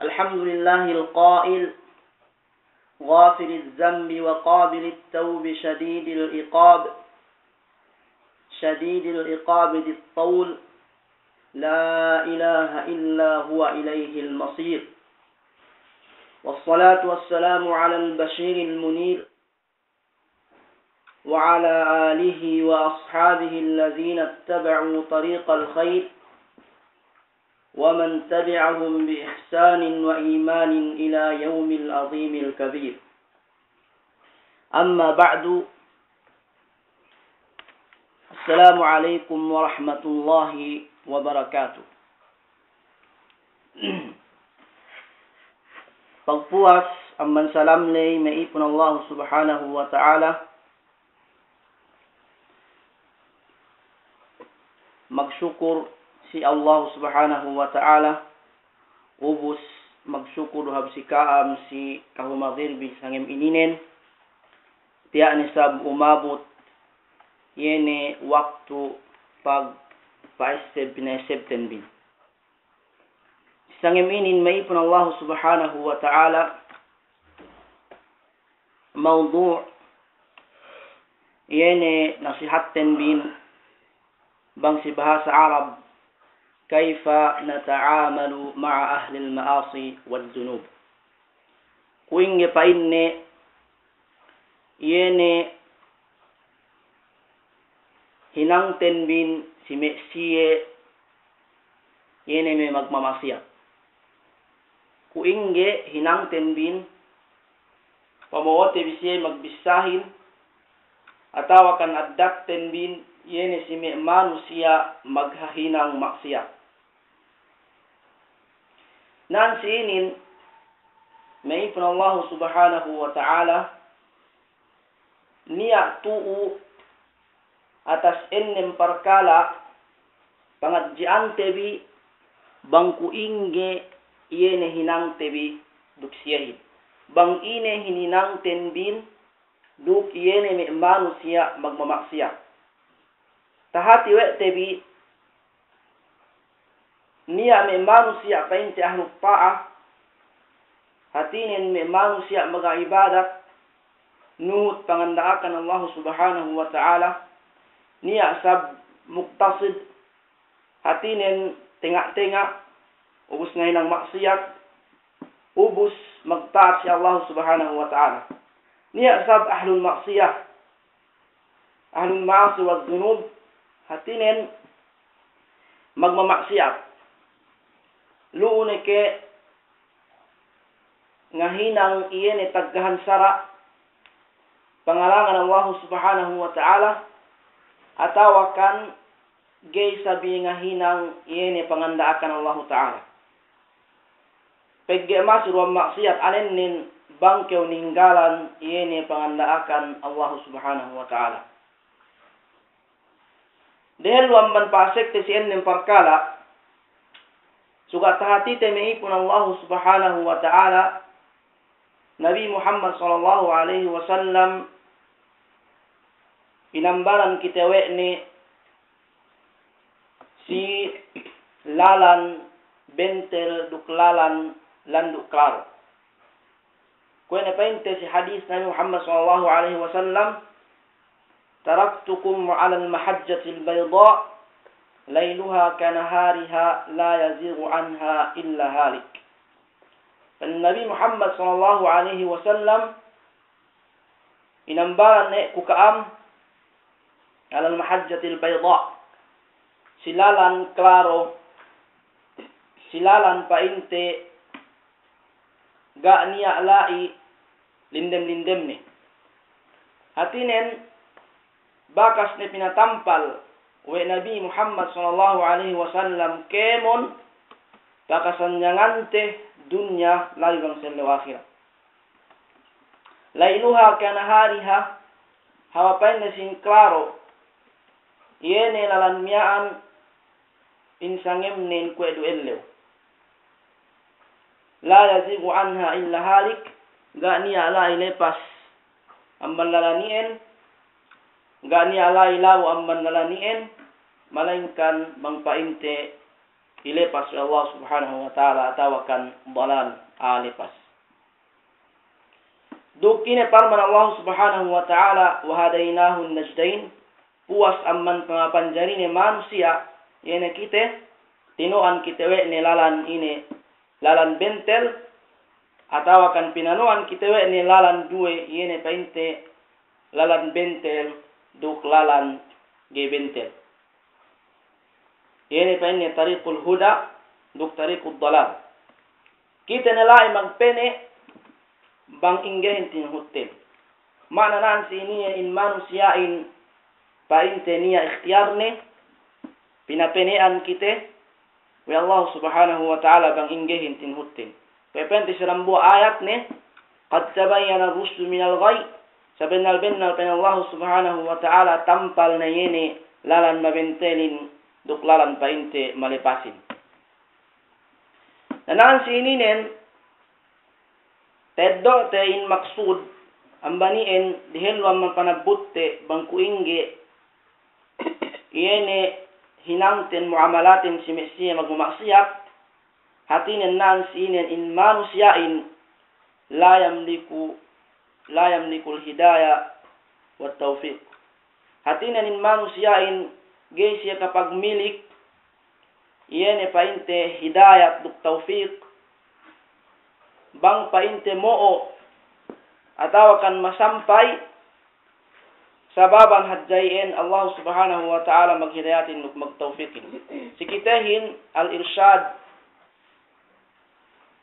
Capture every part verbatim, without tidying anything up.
الحمد لله القائل: غافر الذنب وقابل التوب شديد العقاب، شديد العقاب ذي الطول، لا إله إلا هو إليه المصير. والصلاة والسلام على البشير المنير وعلى آله وأصحابه الذين اتبعوا طريق الخير ومن تبعهم بإحسان وإيمان إلى يوم العظيم الكبير. أما بعد، السلام عليكم ورحمة الله وبركاته. Pagpuwas amban salam ley me' ipun Allah Subhanahu wa Ta'ala, magsukur si Allah Subhanahu wa Ta'ala, ubus magsukur du hap si ka'am si kahumadir bi sangem ininen, tiya' ne sab umabut iye ne waktu pagpa'esseb, pina'essebten bin. Sangem inin me' ipun Allah Subhanahu wa Ta'ala, mawdu' iye ne nasihatten bin bang si bahasa Arab, كيف نتعامل مع أهل المعاصي والذنوب. Kuwe' ingge pa'inne iye ne hinangten bin si me' siye iye ne me' magmama'siyat. Kuwe' ingge hinangten bin, pamo'ote bi siye magbissāhin, atawakan addatten bin iye ne si me' manusiya' maghahinang ma'siyat. Nan si inin, me' ipun Allah Subhanahu wa Ta'ala, niya' tu'u atas ennem parkala' pangadji'ante bi bang kuwe' ingge iye ne hinangte bi duk siyehin. Bang ine hininangten bin duk iye ne me' manusiya' magmama'siyat. Tahati we' te bi niya' me' manusiya' pa'inte ahlut ta'ah, hātinen me' manusiya' mag'ibadat, nuhut panganda'akan Allah Subhanahu wa Ta'ala, niya' sab muqtasid, hātinen tenga'-tenga', ubus ngahinang ma'siyat, ubus magta'at si Allah Subhanahu wa Ta'ala. Niya' sab ahlul ma'siyah, ahlul ma'asi wa dhunub, hātinen magmama'siyat. Lu'u ne ke ngahinang iye ne taggahan sara', pangalangan Allah Subhanahu wa Ta'ala, atawakan ga'i sabi ngahinang iye ne panganda'akan Allah Ta'ala. Pegge' masi du ma'siyat alennen bang kew ninggalan iye ne panganda'akan Allah Subhanahu wa Ta'ala. Dehellu amban pa'asekte si ennem parkala', suga' tahatite me' ipun Allah Subhanahu wa Ta'ala, Nabi Muhammad sallallahu alaihi wasallam, inambanan kite we' ne si lalan bentel duk lalan landu' klaro. Kuwe' ne pa'inte si hadis Nabi Muhammad sallallahu alaihi wasallam, "Taraktukum 'alal mahajjatil bayda, lailuha kanahariha, la yazighu 'anha illa halik." Pa'in Nabi Muhammad sallallahu alaihi wasallam, inambanan ne ku ka'am 'alal mahajjatil bayda, si lalan klaro, si lalan pa'inte ga' niya' la'i lindem-lindemne. Hātinen bakas ne pinatampal we' Nabi Muhammad sallallahu alaihi wasallam kēmon pakasanyangante dunya labi bang si ellew ahirat. Lailuha kanahariha, hawal pa'inne sin klaro iye ne lalan miya'an in sangemnen kuwe' du ellew. La yazighu 'anha illa halik, ga' niya' la'i lepas amban lalan iyan, ga' niya' la'i labu' amban lalan iyan, malaingkan bang pa'inte pilepas we' Allah Subhanahu wa Ta'ala atawakan dalal, a'a lepas. Duk ine parman Allah Subhanahu wa Ta'ala, "Wa hadaynahu najdayn," puwas amban pangapanjarine manusiya', iye ne kite, tino'an kite we' ne lalan ine, lalan bentel, atawakan pinano'an kite we' ne lalan duwe, iye ne pa'inte lalan bentel duk lalan ga'i bentel. Iye ne pa'inne tariqul huda duk tariqud dalal. Kite ne la'i magpene' bang inggehin tinuhutten. Ma'ana na'an si iniye in manusiya'in pa'inte niya' ikhtiyarne, pinapene'an kite we' Allah Subhanahu wa Ta'ala bang inggehin tinuhutten. Kuwe' pa'inte si dambuwa' ayatne, "Qad tabayyana ar-rushdu minal ghayy," sabennal-bennal pa'in Allah Subhanahu wa Ta'ala tampal ne iye ne lalan mabentelin duk lalan pa'inte malepasin. Na na'an si ininen, teddo'te in maksud, amban iyan dehellu amban panabbutte bang kuwe' ingge, iye ne hinangten mu'amalaten si me' siye magmama'siyat, hātinen na'an si inen in manusiya'in la yamliku, la yamlikul hidaya wat tawfiq. Hātinen in manusiya'in ga'i siye kapagmilik, iye ne pa'inte hidayat duk tawfiq, bang pa'inte mo'o atawakan masampay, sababan hadja iyan Allah Subhanahu wa Ta'ala maghidayatin duk magtawfikin. Si kitehin al-irshad,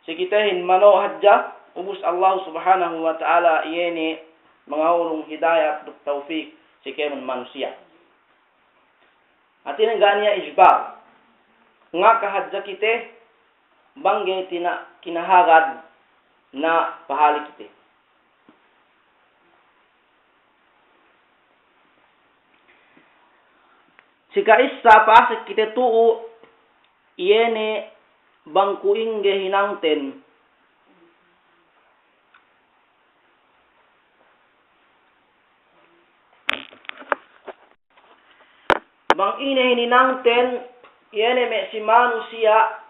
si kitehin mano'o hadja, ubus Allah Subhanahu wa Ta'ala iye ne mangahurung hidayat duk tawfik si kēmon manusiya'. Hātinen ga' niya' ijbar. Ngaka hadja kite bang ga'i tina-, kinahagad na pahali kite. Si ka'issa pasek kite tu'u, iye ne bang kuwe' ingge hinangten. Bang ine hininangten, iye ne me' si manusiya',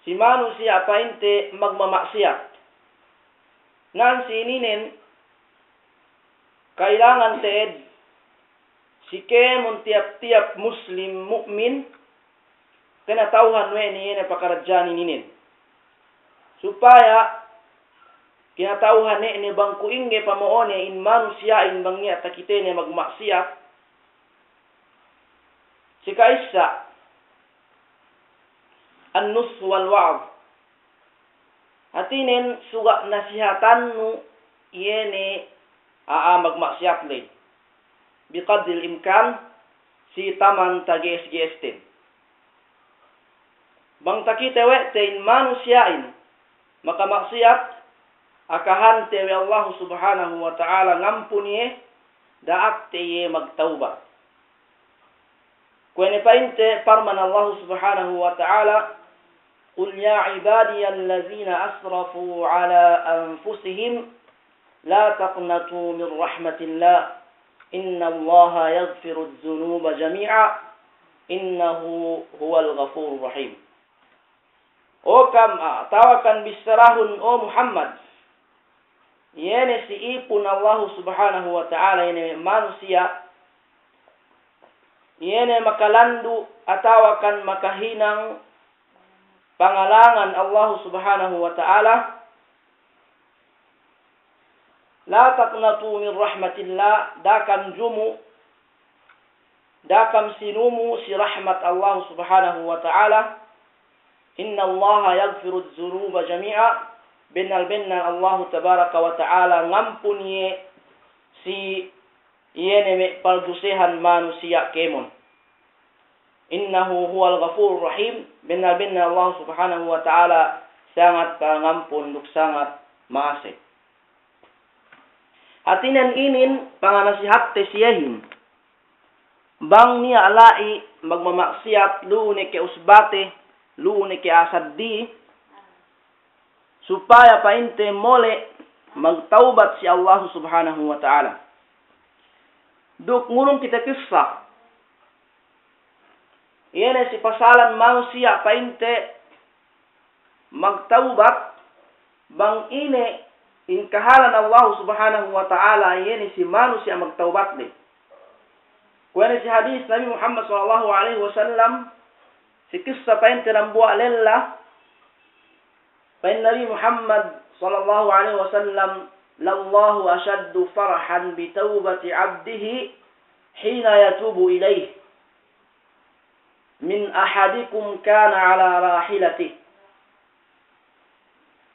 si manusiya' pa'inte magmama'siyat. Na'an si ininen, kailangan te'ed si kēmon tiyap-tiyap muslim mu'min, kinata'uhan we' ne iye ne pakaradja'an ininen. Supaya kinata'uhan we' ne bang kuwe' ingge pamo'one in manusiya'in bang niya' takitene magma'siyat. Si ka'issa, an-nush wal wa'z. Hātinen suga' nasihatannu iye ne a'a magma'siyat ley. Biqadril imkan, si taman tage'es-ge'esten. Bang takite we' te in manusiya'in makama'siyat, akahante we' Allahu Subhanahu wa Ta'ala ngampun iye, da'akte iye magtawbat. Kuwe' ne pa'inte parman Allahu Subhanahu wa Ta'ala, "Qul ya ibadiyallazina asrafu ala anfusihim la taqnatu min rahmatillah, innallaha yaghfirudh dhunuba jami'a, innahu huwal ghafurur rahim." O kam, a, atawakan bissarahun, o Muhammad, iye ne si ipun Allahu Subhanahu wa Ta'ala, iye ne manusiya', iye ne makalandu' atawakan makahinang pangalangan Allahu Subhanahu wa Ta'ala, "La taqnatu min rahmatillah," da'a kam jumu', da'a kam sinumu' si rahmat Allah Subhanahu wa Ta'ala. "Innallaha yaghfirudh dhunuba jami'a," bennal-bennal Allahu Tabaraka wa Ta'ala ngampun iye si iye ne me' paldusehan manusiya' kēmon. "Innahu huwal ghafurur rahim," bennal-bennal Allah Subhanahu wa Ta'ala sangat pangampun duk sangat ma'ase. Hātinen inin panganasihatte si iyehin. Bang niya' la'i magmama'siyat, lu'u ne ke usbate, lu'u ne ke a'a saddi, supaya pa'inte mole' magtawbat si Allahu Subhanahu wa Ta'ala. Duk ngurung kite kissa. Iye ne si pasalan manusiya' pa'inte magtawbat, bang ine in kahalan Allah Subhanahu wa Ta'ala, iye ne si manusiya' magtawbat de. Kuwe' ne si hadis Nabi Muhammad sallallahu alaihi wasallam, si kissa pa'inte dambuwa' lella, pa'in Nabi Muhammad sallallahu alaihi wasallam, "Lallahu ashaddu farahan bi tawbati abdihi hina yatubu ilaih min ahadikum kana ala rahilatih."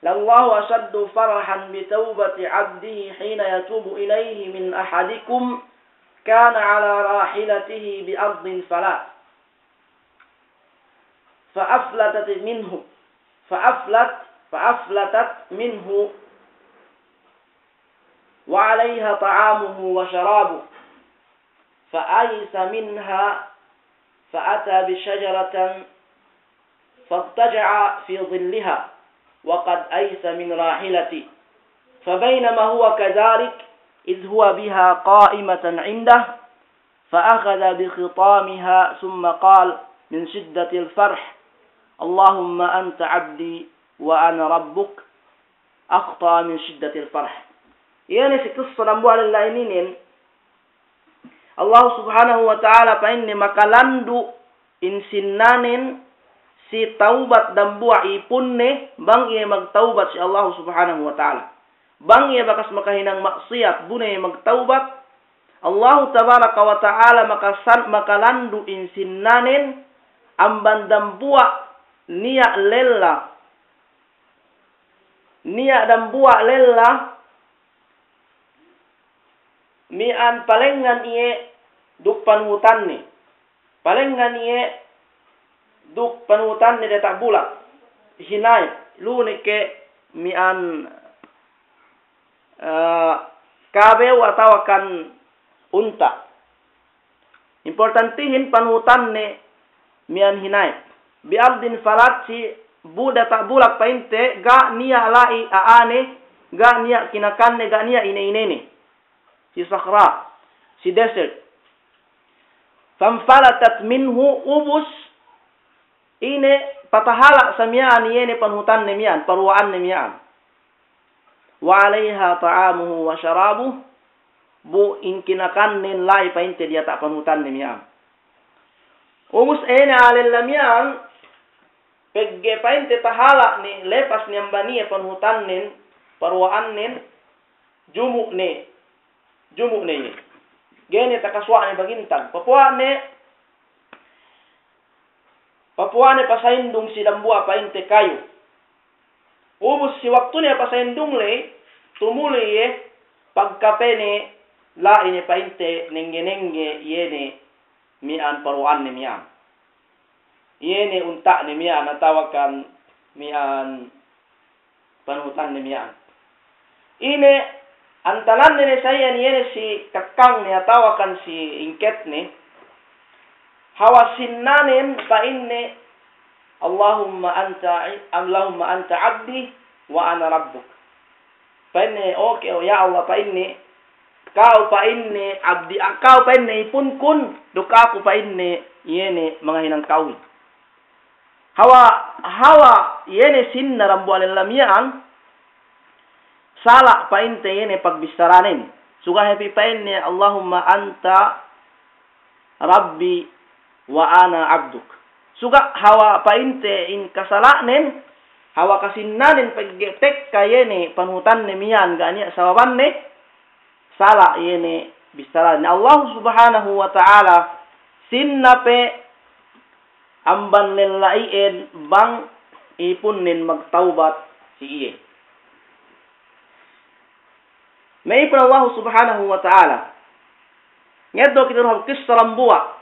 "Lallahu ashaddu farahan bi tawbati abdihi hina yatubu ilaihi min ahadikum kana ala rahilatihi bi ardin falat." Fa aflatat minhu. Fa aflat-, fa aflatat minhu. Wa alaiha ta'amuhu wa sharabuh. Fa ayisa minha. Fa ata bi shajaratan. Fadtaja'a fi zilliha. Wa qad ayisa min rahilati. Fa baynama huwa kadhalik. Idh huwa biha qa'imatan indah. فأخذ بخطامها ثم قال من شدة الفرح: اللهم أنت عبدي وأنا ربك، أخطأ من شدة الفرح. Iye ne si kissa dambuwa' lella ininen, Allah Subhanahu wa Ta'ala pa'inne makalandu' in sinnanen si tawbat dambuwa' ipunne, bang iye magtawbat si Allah Subhanahu wa Ta'ala. Bang iye bakas makahinang ma'siyat, bu ne iye magtawbat, Allahu tabaraka wa ta'ala makasan-, makalandu' in sinnanen amban dambuwa' niya' lella, niya' dambuwa' lella, miya'an palengngan iye duk panuhutanne. Palengngan iye duk panuhutanne diyata' bulak. Hinayep, lu ne ke miya'an, eh, kabew atawa kan unta'. Importantihin panuhutanne miya'an hinayep. Bi ardin falat, si bu-, diyata' bulak pa'inte, ga' niya' la'i a'ane, ga' niya' kinakanne, ga' niya' ine-inene. Si sahra, si desert. Fanfalatat minhu, ubus ine patahala' sa miya'an iye ne panuhutanne miya'an, paruwa'anne miya'an. Wa alayha ta'amuhu wa sharabuh, bu in kinakannen la'i pa'inte diyata' panuhutanne miya'an. Ubus ine a'a lella miya'an, pegge' pa'inte tahala' ne, lepas ne amban iye panuhutannen, paruwa'annen, jumu' ne, jumu' ne iye. Ga'i ne takasuwa' ne bagintang. Papuwa' ne, papuwa' ne pasayindung si dambuwa' pa'inte kayu. Ubus si waktu ne pasayindung ley, tumuli iye, pagkape ne la'i ne pa'inte nengge-nengge iye ne miya'an paruwa'anne miya'an. Iye ne unta'ne miya'an atawa kan miya'an panuhutanne miya'an. Ine antananne ne sa iyan iye ne si kakkangne atawa kan si ingketne, hawal sinnanen pa'inne, "Allahumma anta, Allahumma anta abdi wa ana rabbuk." Pa'inne, "Oke, o ya Allah," pa'inne, "ka'u," pa'inne, "abdi, a, ka'u," pa'inne, "ipunkun, duk aku," pa'inne, "iye ne mangahinang ka'uhin." Hawal, hawal iye ne sinna dambuwa' lella miya'an, sala' pa'inte iye ne pagbissaranen. Suga' hep pa'inne, "Allahumma anta rabbi wa ana abduk." Suga' hawal pa'inte in kasala'nen, hawal kasinnanen pegge' tekka iye ne panuhutanne miya'an ga' niya' sababanne, sala' iye ne bissaranen. Allahu Subhanahu wa Ta'ala sinna pe amban lella iyan bang ipunnen magtawbat si iye. Me' ipun Allahu Subhanahu wa Ta'ala. Ngeddo' kite du hap kissa dambuwa'.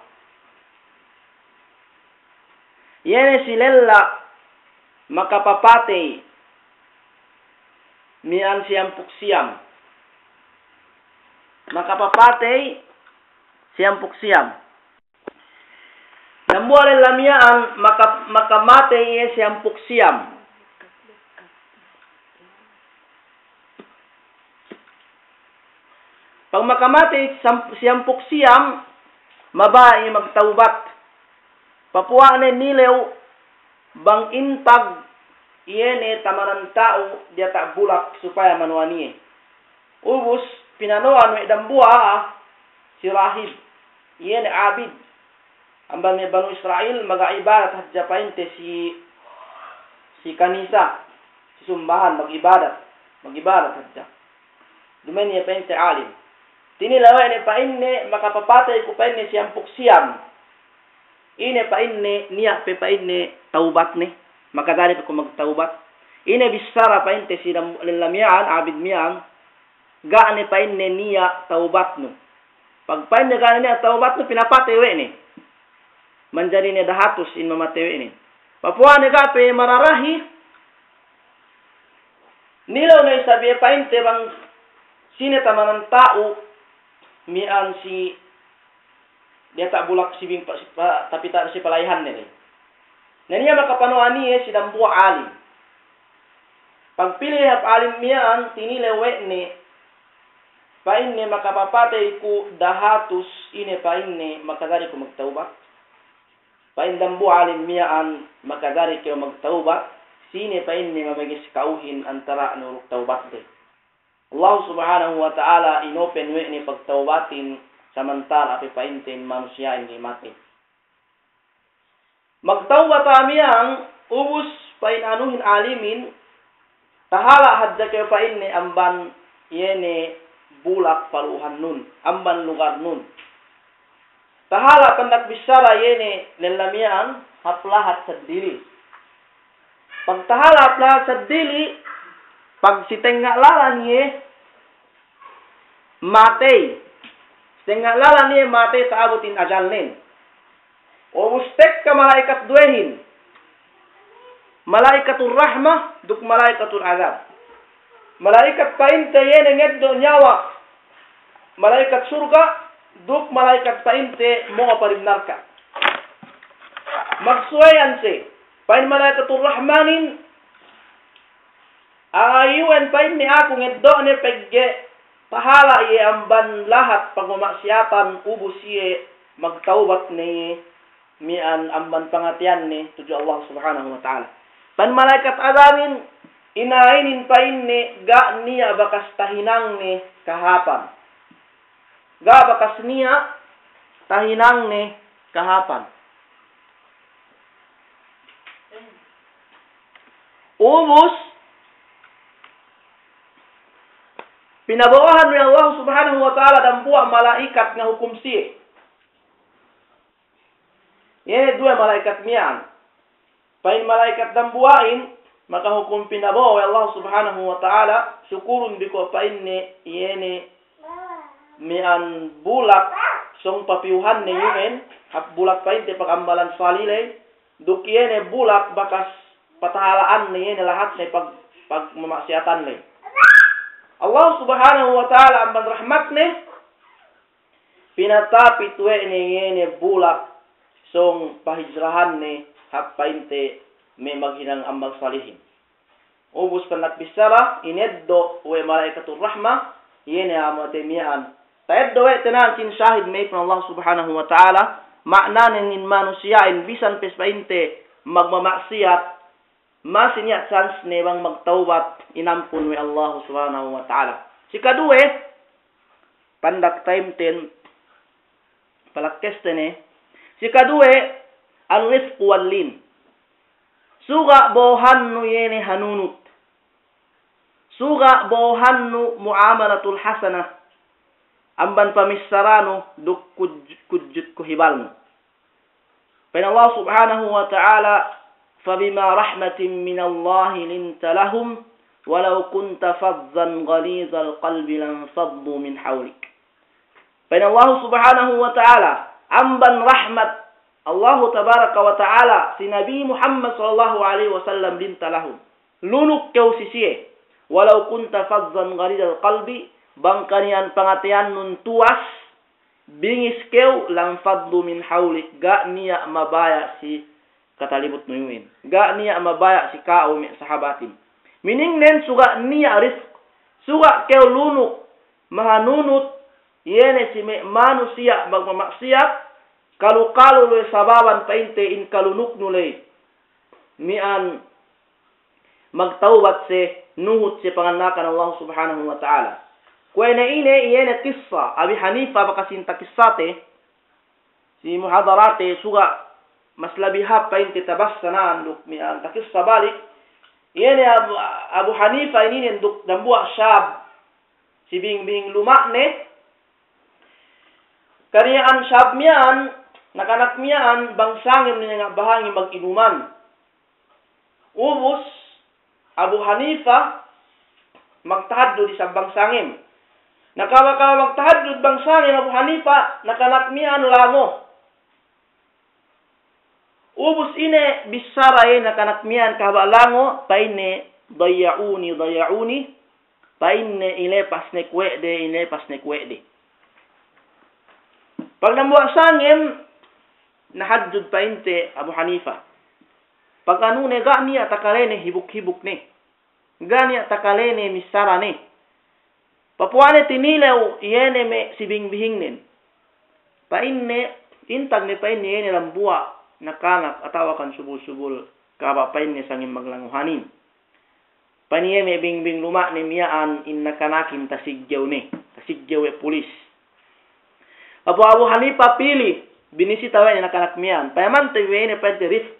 Iye ne si lella makapapatey miya'an siyampū' siyam. Makapapatey siyampū' siyam. Dambuwa' lella miya'an maka-, makamatey iye siyampū' siyam. Pag makamatey sam-, siyampū' siyam, mabaya' iye magtawbat. Papuwa'ne nilew bang intag iye ne tamanan ta'u diyata' bulak supaya manuwan iye. Ubus pinano'an we' dambuwa' a'a si rahib, iye ne abid. Amban me' Banu Isra'il, mag'ibadat hadja pa'inte si, si kanisa, si sumbahan, mag'ibadat, mag'ibadat hadja. Duma'in iye pa'inte alim. Tinilew we' ne pa'inne, makapapatey ku pa'inne siyampū' siyam. Ine pa'inne, niya' pe pa'inne tawbatne, makajari pe ku magtawbat. Ine bissara pa'inte si lam-, lella miya'an, abid miya'an, ga' ne pa'inne niya' tawbatnu. Pag pa'inne ga' ne niya' tawbatnu, pinapatey we' ne. Manjari ne dahatus in mamatey we' ne. Papuwa'ne ga' pe mararahi, nilew ne isab iye pa'inte bang sine tamanan ta'u miya'an si diyata' bulak si bing-, pa-, si pa-, tapi ta-, si pala'ihanne ne. Na niya' makapano'an iye si dambuwa' alim. Pagpī ne hap alim miya'an, tinilew we' ne, pa'inne makapapatey ku dahatus, ine pa'inne makajari ku magtawbat. Pa'in dambuwa' alim miya'an, makajari kew magtawbat, sine pa'inne mamangis ka'uhin antara'nu duk tawbatde. Allah Subhanahu wa Ta'ala inopen we' ne pagtawbatin samantala' pe pa'inte manusiya'in ga'i matey. Magtawbat a'a miya'an, ubus pa'in anuhin alimin, tahala' hadja kew pa'inne amban iye ne bulak paluhannun, amban lugarnun. Tahala' pandak bissara iye ne lella miya'an hap lahat seddili. Pag tahala' hap lahat seddili, pag si tengnga' lalan iye matey. Si tengnga' lalan iye matey ta'abut in ajalnen. Ubus tekka mala'ikat duwehin. Mala'ikatur rahma duk mala'ikatur adab. Mala'ikat pa'inte iye ne ngeddo' niyawa, mala'ikat surga', duk mala'ikat pa'inte mo'o pa diyalem narka'. Magsuweyan siye, pa'in mala'ikatur rahmanin, a'a iyu'en pa'inne aku ngeddo'ne pegge' tahala' iye amban lahat pagmama'siyatan ubus iye magtawbat ne iye miya'an amban pangateyanne tudju Allah Subhanahu wa Ta'ala. Pa'in mala'ikat adabin, ina'inin pa'inne ga' niya' bakas tahinangne kahāpan. Ga' bakas niya' tahinangne kahāpan. Ubus, pinabo'ohan we' Allah Subhanahu wa Ta'ala dambuwa' mala'ikat ngahukum siye. Iye duwe mala'ikat miya'an. Pa'in mala'ikat dambuwa'in, makahukum pinabo'o we' Allah Subhanahu wa Ta'ala, sukurun bi ko' pa'inne iye ne miya'an bulak sōng papiyuhanne iyu'en, hap bulak pa'inte pag'ambalan salih ley, duk iye ne bulak bakas patahala'anne iye ne lahatne pag-, pagmama'siyatan ley. Allah Subhanahu wa Ta'ala amban rahmatne, pinatapit we' ne iye ne bulak sōng pahijrahanne hap pa'inte me' maghinang amal salihin. Ubus pandak bissara, ineddo' we' mala'ikatur rahma, iye ne a'a matey miya'an. Ta'eddo' we' te na'an sin sahid me' ipun Allah Subhanahu wa Ta'ala, ma'nanen in manusiya'in bisan pe pa'inte magmama'siyat, masi niya' chance ne bang magtawbat, inampun we' Allah Subhanahu wa Ta'ala. Sikaduwe, pandak time ten, palakes te ne. Sikaduwe, al-rifq wal-lin. Suga' bo'ohannu iye ne hanunut. Suga' bo'ohannu mu'amalatul hasanah. Amban pamissaranu duk kuj-, kujut kuhibalnu. Pa'in Allah Subhanahu wa Ta'ala, "Fabima rahmatin minallahi linta lahum, walau kunta fazzan ghalizal qalbi lanfaddu min hawlik." Pa'in Allah Subhanahu wa Ta'ala, amban rahmat Allah Tabaraka wa Ta'ala si Nabi Muhammad sallallahu alaihi wasallam, linta lahum. Lunuk kew si siye. Walau kunta fazzan ghalizal qalbi, bang kaniya'an pangateyannun tuwas, bingis kew, lanfaddu min hawlik, ga' niya' mabaya' si katalibutnu iyu'in. Ga' niya' mabaya' si ka'u me' sahabatin. Meaning nen suga' niya' rifq, suga' kew lunuk, mahanunut, iye ne si me' manusiya' magmama'siyat, kalu-kalu luwe sababan pa'inte in kalunuknu ley. Miya'an magtawbat siye, nuhut siye panganda'akan Allah Subhanahu wa Ta'ala. Kuwe' ne ine, iye ne kissa Abi Hanifa bakas in takissate si muhadarate, suga' mas labi hāp pa'inte tabassa na'an duk miya'an takissa balik. Iye ne Abu, Abu Hanifa ininen duk dambuwa' sab si bing-bing luma'ne. Kariya'an sab miya'an, nakanak miya'an, bang sangem ne nga' bahangi maginuman. Ubus Abu Hanifa magtahajjud isab bang sangem. Nakabaka magtahajjud bang sangem Abu Hanifa, nakanak miya'an lango. Ubus ine bissara iye nakanak miya'an kahaba' lango, pa'inne, "Dayya'uni, dayya'uni." Pa'inne, "Ilepas ne ku we' de, ilepas ne ku we' de." Pagdambuwa' sangem, nahajjud pa'inte Abu Hanifa. Paganune ga' niya' takalene hibuk-hibukne. Ga' niya' takalene missarane. Papuwa'ne tinilew iye ne me' si bing-bihingnen. Pa'inne, intag ne pa'inne iye ne dambuwa' nakanak atawa kan subul-subul kahaba' pa'inne sangem maglanguhanin. Pa'in iye me' bing-bing luma'ne miya'an in nakanakin tasiggew ne, tasiggew we' pulis. Abu, Abu Hanifa pili, binisita we' ne nakanak miya'an. Payamante we' ne pa'inte Rifq,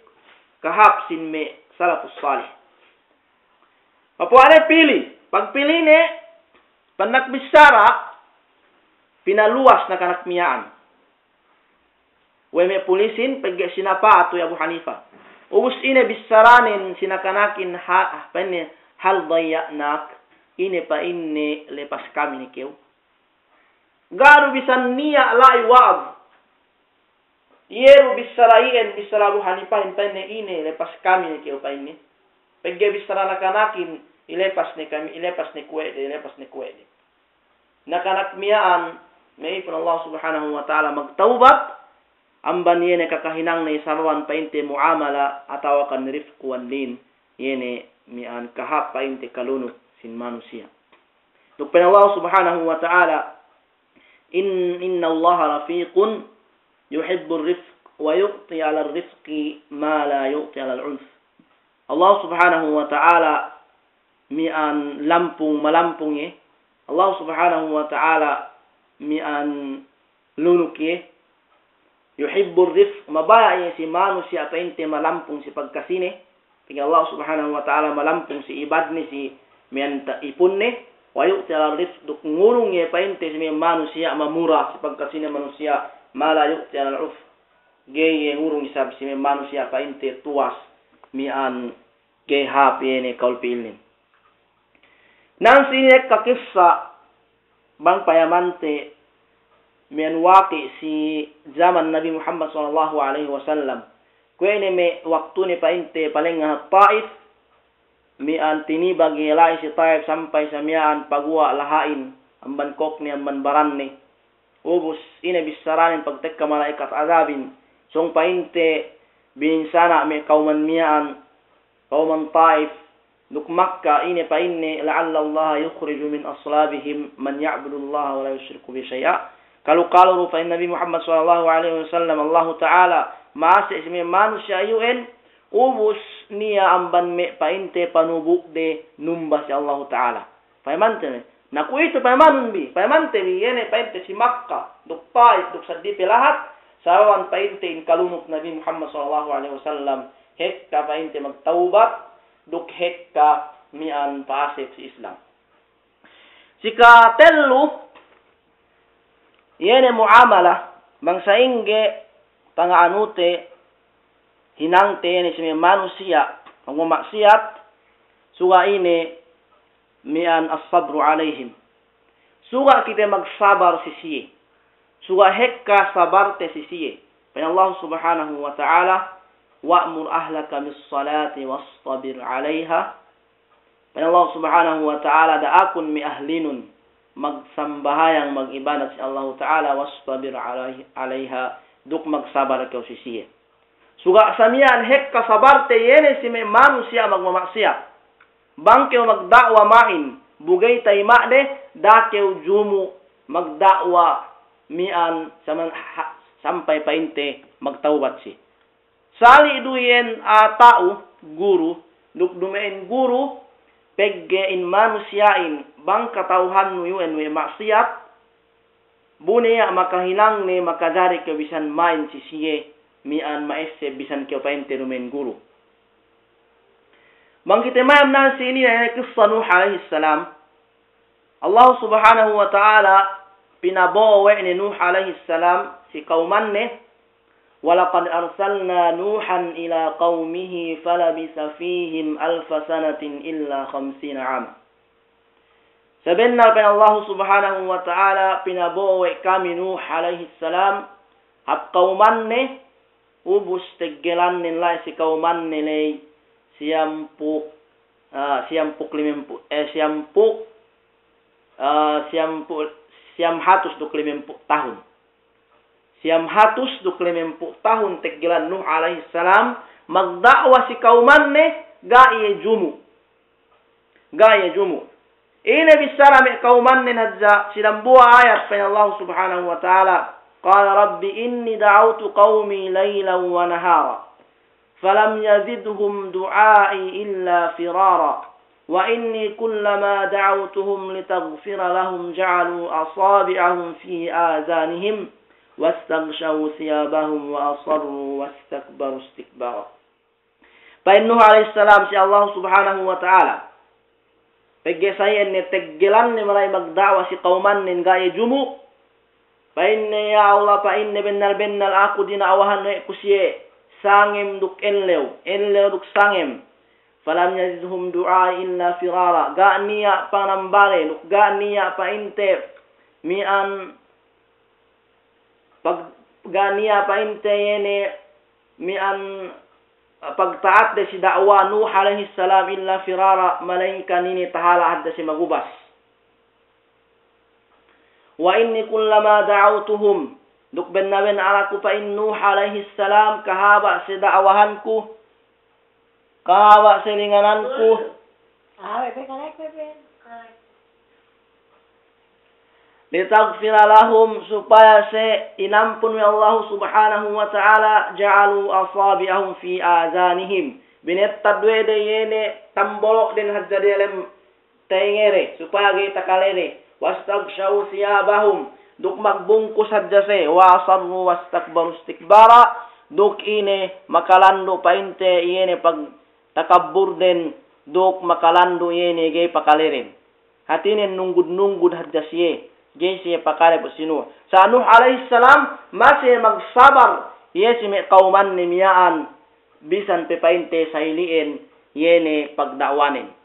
kahāp sin me' salafus salih. Papuwa'ne pili, pagpiline, pandak bissara, pinaluwas nakanak miya'an we' me' pulisin pegge' sinapa'at we' Abu Hanifa. Ubus ine bissaranen si nakanakin ha-, pa'inne, "Hal dayya'nak?" Ine pa'inne lepas kami ne kew? Ga' du bisan niya' la'i wa'az. Iye du bissara iyan, bissara Abu Hanifahin pa'inne, "Ine lepas kami ne kew?" pa'inne. Pegge' bissara nakanakin, "Ilepas ne kami, ilepas ne ku we' de, ilepas ne ku we' de." Nakanak miya'an, me' ipun Allah Subhanahu wa Ta'ala magtawbat, amban iye ne kakahinangne sababan pa'inte mu'amala atawa kan rifq wan lin, iye ne miya'an kahāp pa'inte kalunuk sin manusiya'. Duk pa'in Allah Subhanahu wa Ta'ala, "In-, innallaha rafiqun yuhibbur rifq wa yu'ti 'alal rifqi ma la yu'ti 'alal 'unf." Allah Subhanahu wa Ta'ala miya'an lampung, malampung iye. Allah Subhanahu wa Ta'ala miya'an lunuk iye. Yuhibbur rifq, mabaya' iye si manusiya' pa'inte malampung si pagkasine. Pegge' Allah Subhanahu wa Ta'ala malampung si ibadne, si miya'an ta-, ipunne. Wa yu'ti 'alal rifq, duk ngurung iye pa'inte si me' manusiya' mamura si pagkasine manusiya', ma la yu'ti 'alal 'unf. Ga'i iye ngurung isab si me' manusiya' pa'inte tuwas miya'an ga'i hāp iye ne kawul pi'ilnen. Nan si ine kakissa bang payamante miya'an waki' si jaman Nabi Muhammad sallallahu alaihi wasallam. Kuwe' ne me' waktune pa'inte palengngan Ta'if, miya'an tinibag iye la'i si Ta'if sampay sa miya'an paguwa' laha'in, amban kōkne, amban baranne. Ubus ine bissaranen pagtekka mala'ikat adabin, sōng pa'inte bininsana' me' kawman miya'an, kawman Ta'if, duk Makka, ine pa'inne, "La'allallaha yukhriju min aslabihim man ya'budullaha wa la yushriku bihi shay'a." Kalu-kalu du pa'in Nabi Muhammad sallallahu alaihi wasallam, Allahu Ta'ala ma'ase' si me' manusiya' iyu'en, ubus niya' amban me' pa'inte panubu'de numba si Allahu Ta'ala. Payamante ne. Na kuwe'itu payamanun bi, payamante bi, iye ne pa'inte si Makka, duk Ta'if, duk saddi pe lahat, sababan pa'inte in kalunuk Nabi Muhammad sallallahu alaihi wasallam, hekka pa'inte magtawbat, duk hekka miya'an pa'asek si Islam. Si katellu, iye ne mu'amala, bang sa'ingge panga'anute, hinangte iye ne si me' manusiya', magmama'siyat, suga' ine miya'an as-sabru alaihim. Suga' kite magsabar si siye. Suga' hekka sabarte si siye. Pa'in Allah Subhanahu wa Ta'ala, "Wa'mur ahlaka bis-salati wastabir alaiha." Pa'in Allah Subhanahu wa Ta'ala, da'akun me' ahlinun magsambahayang, mag'ibadat si Allahu Ta'ala, wastabir alai-, alaiha, duk magsabar kew si siye. Suga' sa miya'an hekka sabarte iye ne si me' manusiya' magmama'siyat. Bang kew magda'wa ma'in, bu ga'i tayima'de, da'a kew jumu' magda'wa miya'an saman-, ha-, sampay pa'inte magtawbat siye. Sali' du iyan, a, ta'u guru, duk duma'in guru, pegge' in manusiya'in bang kata'uhannu iyu'en we' ma'siyat, bu niya' makahinangne makajari kew bisan ma'in si siye, miya'an ma'esseb bisan kew pa'inte duma'in guru. Bang kite ma'in nan si inin ne kissa Nuh alayhis salam, Allah Subhanahu wa Ta'ala pinabo'o we' ne Nuh alayhis salam si kawmanne, "Wa laqad arsalna Nuhan ila qawmihi falabitha fihim alfa sanatin illa khamsina 'ama." Sabennal pa'in Allah Subhanahu wa Ta'ala pinabo'o we' kami Nuh alayhis salam hap kawmanne, ubus teggelannen la'i si kawmanne ley siyampū', ah, siyampū' limempū', eh, siyampū', ah, siyampū', siyam hatus duk limempū' tahun. Siyam hatus duk limempū' tahun teggelan Nuh alayhis salam magda'wa si kawmanne, ga' iye jumu'. Ga' iye jumu'. Ine bissara me' kawmannen hadja, si dambuwa' ayat pa'in Allah Subhanahu wa Ta'ala, "Qala rabbi inni da'awtu qawmi laylan wa nahara, falam yazidhum du'a'i illa firara. Wa inni kullama da'awtuhum litaghfira lahum ja'alu asabi'ahum fi adhanihim wastaghshaw thiyabahum wa asarru wastakbaru istikbara." Pa'in Nuh alayhis salam si Allah Subhanahu wa Ta'ala, pegge' sa iyan ne teggelanne mala'i magda'wa si kawmannen ga' iye jumu'. Pa'inne, "Ya Allah," pa'inne, "bennal-bennal aku dina'wahan we' ku siye sangem duk ellew, ellew duk sangem. Falam yazidhum du'a'i illa firara." Ga' niya' panambale duk ga' niya' pa'inte miya'an pag-, ga' niya' pa'inte iye ne miya'an pagta'atte si da'wa Nuh alayhis salam illa firara, malayingkan ine tahala' hadja siye magubas. "Wa inni kullama da'awtuhum," duk benna-benna aku pa'in Nuh alayhis salam kahaba' siye da'wahanku, kahaba' siye lingananku, "Litaghfira lahum," supaya siye inampun we' Allah Subhanahu wa Ta'ala, "ja'alu asabi'ahum fi adhanihim." Binettad we' de iye ne tambolo'den hadja diyalem tengede, supaya ga'i takalede. "Wastaghshaw thiyabahum," duk magbungkus hadja siye, "wa asarru wastakbaru istikbara," duk ine makalandu' pa'inte iye ne pagtakabburden, duk makalandu' iye ne ga'i pakaleden. Hātinen nunggud-nunggud hadja siye, ga'i siye pakale pu si Nuh. Sa' Nuh alayhis salam masi magsabar iye si me' kawmanne miya'an, bisan pe pa'inte sa ili'en iye ne pagda'wanen.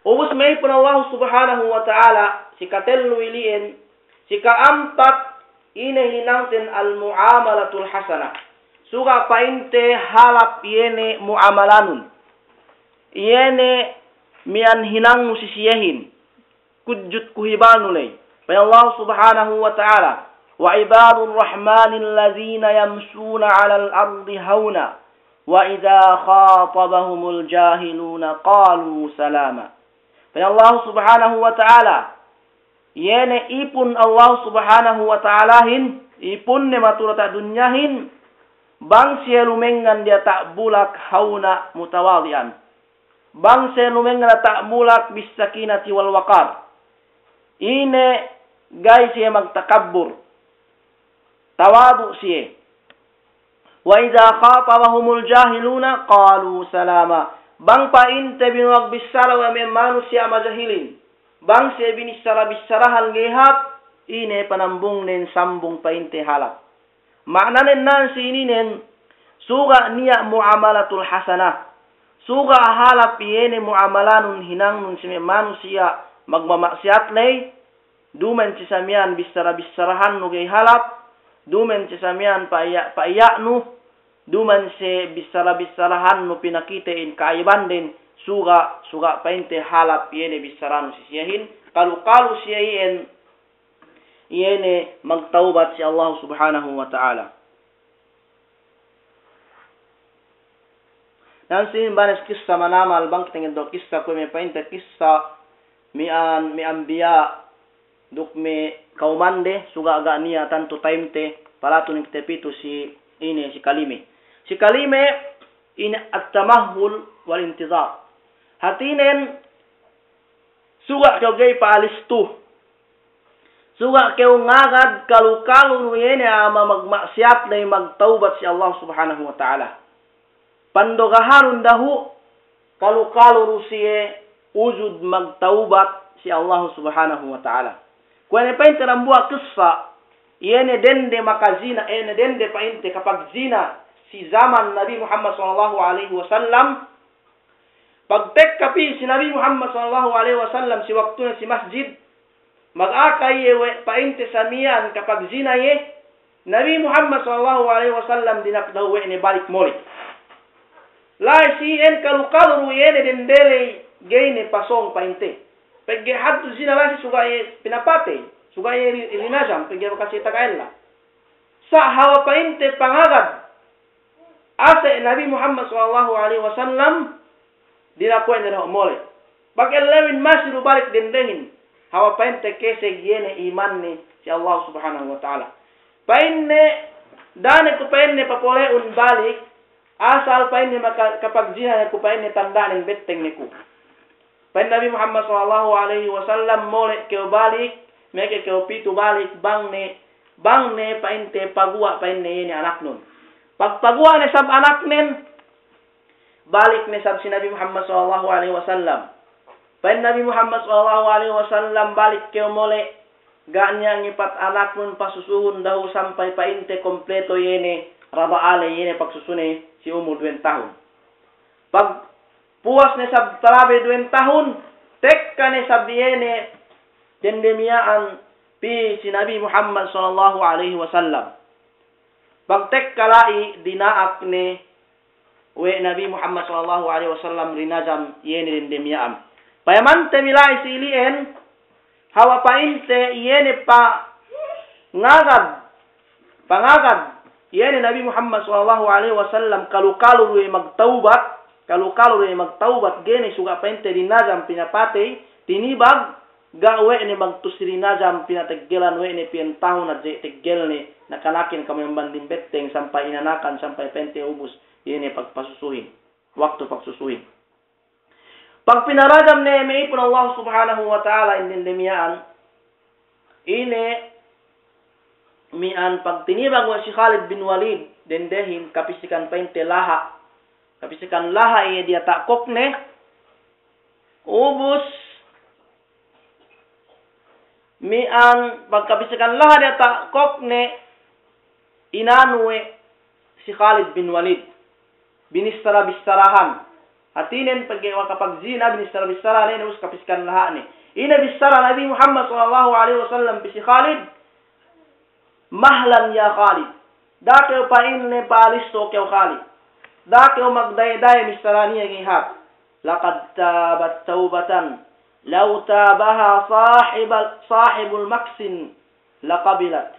Ubus me' ipun Allah Subhanahu wa Ta'ala, si katellu ili'en, si ka'ampat ine hinangten al-mu'amalatul hasanah. Suga' pa'inte halap iye ne mu'amalanun. Iye ne miya'an hinangnu si siyehin. Kujut kuhibalnu ley. Pa'in Allah Subhanahu wa Ta'ala, "Wa ibadur rahmanil ladhina yamshuna 'alal ardi hawna, wa idha khatabahumul jahiluna qalu salama." Pa'in Allah Subhanahu wa Ta'ala, iye ne ipun Allah Subhanahu wa Ta'alahin, ipunne matu diyata' dunyahin, bang siye lumengngan diyata' bulak hawna, mutawadi'an. Bang siye lumengngan diyata' bulak bis sakinati wal waqar. Ine ga'i siye magtakabbur. Tawadu' siye. "Wa idha khatabahumul jahiluna qalu salama." Bang pa'inte binuwag bissara we' me' manusiya' majahilin, bang siye binissara-bissarahan ga'i hāp, ine panambungnen, sambung pa'inte halap. Ma'nanen nan si ininen, suga' niya' mu'amalatul hasanah. Suga' halap iye ne mu'amalanun hinangnun si me' manusiya' magmama'siyat ley, duma'in si sa miya'an bissara-bissarahannu ga'i halap, duma'in si sa miya'an pa'iya'-pa'iya'nu, duma'in si bissara-bissarahannu pinakite'in ka'ayibanden, suga', suga' pa'inte halap iye ne bissaranu si siyehin, kalu-kalu siye iyan, iye ne magtawbat si Allah Subhanahu wa Ta'ala. Nan si banes kissa manamal bang kite ngeddo' kissa kuwe' me' pa'inte kissa miya'an, me' anbiya', duk me' kawmande, suga' ga' niya' tantu time te, palatun kite pitu si ine, si kalime. Si kalime, ine at-tamahhul wal intizar. Hātinen, suga' kew ga'i pa'alistu. Suga' kew ngagad kalu-kalu du iye ne a'a magma'siyat ley magtawbat si Allah Subhanahu wa Ta'ala. Pandogahanun dahu' kalu-kalu du siye ujud magtawbat si Allah Subhanahu wa Ta'ala. Kuwe' ne pa'inte dambuwa' kissa, iye ne dende makazina, iye ne dende pa'inte kapagjina si zaman Nabi Muhammad sallallahu alaihi wasallam, pagtekka pī si Nabi Muhammad sallallahu alaihi wasallam si waktune si masjid, magaka iye we' pa'inte sa miya'an kapagjina iye, Nabi Muhammad sallallahu alaihi wasallam dina'ak dahu' we' ne balik mole'. La'i si iyan kalu-kalu du iye ne dende ley ga'i ne pasōng pa'inte. Pegge' haddu zina la'i si suga' iye pinapatey, suga' iye ri-, rinajam, pegge' bakas iye taga ella. Sa' hawal pa'inte pangagad ase' Nabi Muhammad sallallahu alaihi wasallam, dina'ak we' ne dahu' mole'. Pag ellewin masi du balik dendehin, hawal pa'inte keseg iye ne imanne si Allah Subhanahu wa Ta'ala. Pa'inne, da'a ne ku pa'inne papole'un balik, asal pa'inne maka-, kapagjina ne ku pa'inne tanda'nen betteng ne ku. Pa'in Nabi Muhammad sallallahu alaihi wasallam, mole' kew balik, meke kew pitu balik, bang ne, bang ne pa'inte paguwa' pa'inne iye ne anaknun. Pag paguwa' ne sab anaknen, balik ne sab si Nabi Muhammad sallallahu alaihi wasallam. Pa'in Nabi Muhammad sallallahu alaihi wasallam, balik kew mole', ga' niya' ngipat anaknun pasusuhun dahu' sampay pa'inte kompleto iye ne rada'a ley, iye ne pagsusune si umul duwen tahun. Pag puwas ne sab talabe duwen tahun, tekka ne sab iye ne dende miya'an pī si Nabi Muhammad sallallahu alaihi wasallam. Pagtekka la'i dina'ak ne we' Nabi Muhammad sallallahu alaihi wasallam rinajam iye ne dende miya'an. Payamante bi la'i si ili'en, hawal pa'inte iye ne pangagad, pangagad iye ne Nabi Muhammad sallallahu alaihi wasallam kalu-kalu du iye magtawbat, kalu-kalu du iye magtawbat, ga'i ne suga' pa'inte rinajam pinapatey, tinibag, ga' we' ne magtus rinajam pinateggelan we' ne piyen tahun hadja teggelne, nakanakin kamu yang banding betteng sampay inanakan sampay pa'inte ubus iye ne pagpasusuhin, waktu pagsusuhin. Pagpinarajam ne me' ipun Allah Subhanahu wa Ta'ala in dende miya'an, ine miya'an pagtinibag we' si Khalid bin Walid, dendehin kapisikan pa'inte laha', kapisikan laha' iye diyata' kokne, ubus miya'an pagkapisikan laha' diyata' kokne, inanu we' si Khalid bin Walid. Binissara-bissarahan. Hātinen pegge' makapagjina, binissara-bissarahan, ine ubus kapisikan laha'ne. Ine bissara Nabi Muhammad sallallahu alaihi wasallam pī si Khalid, "Mahlan ya Khalid." Da'a kew pa'inne pa'alistu kew Khalid. Da'a kew magdaye'-daye' missara niya' ga'i hāp. "Laqad tabat tawbatan law tabaha sahibal, sahibul maksin laqabilat.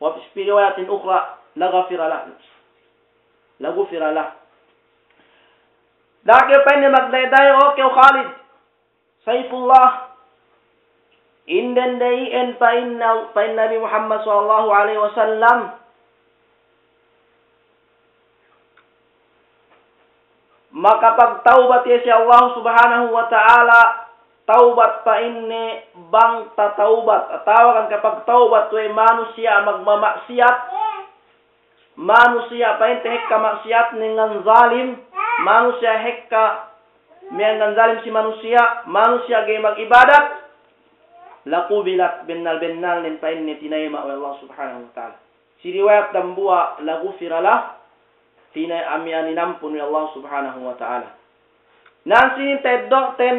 Wa fi riwayatin ukhra, laghufira lah. Laghufira lah." Da'a kew pa'inne magdaye'-daye', o kew Khalid. Saifullah, in dende iyan pa'in, pa'in Nabi Muhammad sallallahu alaihi wasallam, makapagtawbat iye si Allah Subhanahu wa Ta'ala, tawbat pa'inne bang tatawbat, atawakan kapagtawbat we' manusiya' magmama'siyat, manusiya' pa'inte hekka ma'siyatne ngan zalim, manusiya' hekka miya'an ngan zalim si manusiya', manusiya' ga'i mag'ibadat, laqubilat, bennal-bennalnen pa'inne tinayima' we' Allah Subhanahu wa Ta'ala. Si riwayat dambuwa', laghufira lah, tinay-, miya'an inampun we' Allah Subhanahu wa Ta'ala. Na sinin ta'eddo'ten,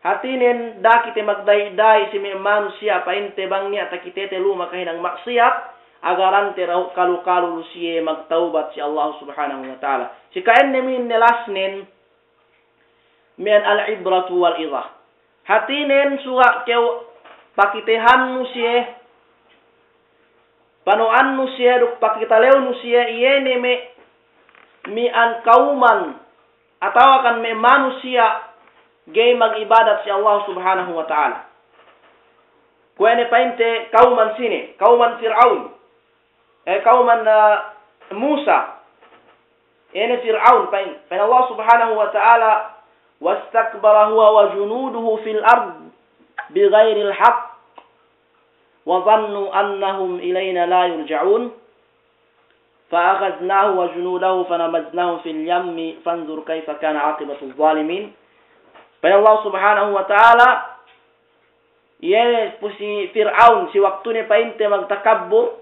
hātinen da'a kite magdayi'-dayi' si me' manusiya' pa'inte bang niya' takitete lu makahinang ma'siyat, agarante dahu' kalu-kalu lu siye magtawbat si Allah Subhanahu wa Ta'ala. Si ka'enne miya'an ne lasnen, miya'an al-ibratu wal-izah. Hātinen suga' kew pakitehannu siye, pano'annu siye duk pakitalewnu siye, iye ne me' miya'an kawman atawakan me' manusiya' ga'i mag'ibadat si Allah Subhanahu wa Ta'ala. Kuwe' ne pa'inte kawman sine, kawman Fir'aun. Eh, kawman, ah, Musa. Ine Fir'aun pa'in. Pa'in Allah Subhanahu wa Ta'ala, "Wastakbara huwa wa junuduhu fil ard bighairil haqq wa dhannu annahum ilayna la yurja'un." "Fa akhadhnahu wa junudahu fa nabadhnahum fil yammi fanzur kayfa kana aqibatul zalimin." Pa'in Allah Subhanahu wa Ta'ala, iye pu si Fir'aun, si waktune pa'inte magtakabbur,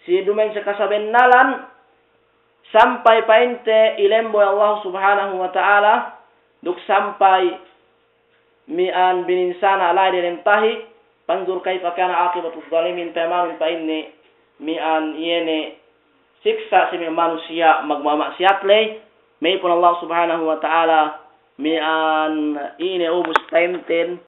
si duma'in si kasabennalan, sampay pa'inte ilembo we' Allah Subhanahu wa Ta'ala, duk sampay miya'an bininsana' la'i diyalem tahi', fanzur kayfa kana aqibatul zalimin, payamanun pa'inne miya'an iye ne siksa' si me' manusiya' magmama'siyat ley, me' ipun Allah Subhanahu wa Ta'ala, miya'an ine ubus pa'inten,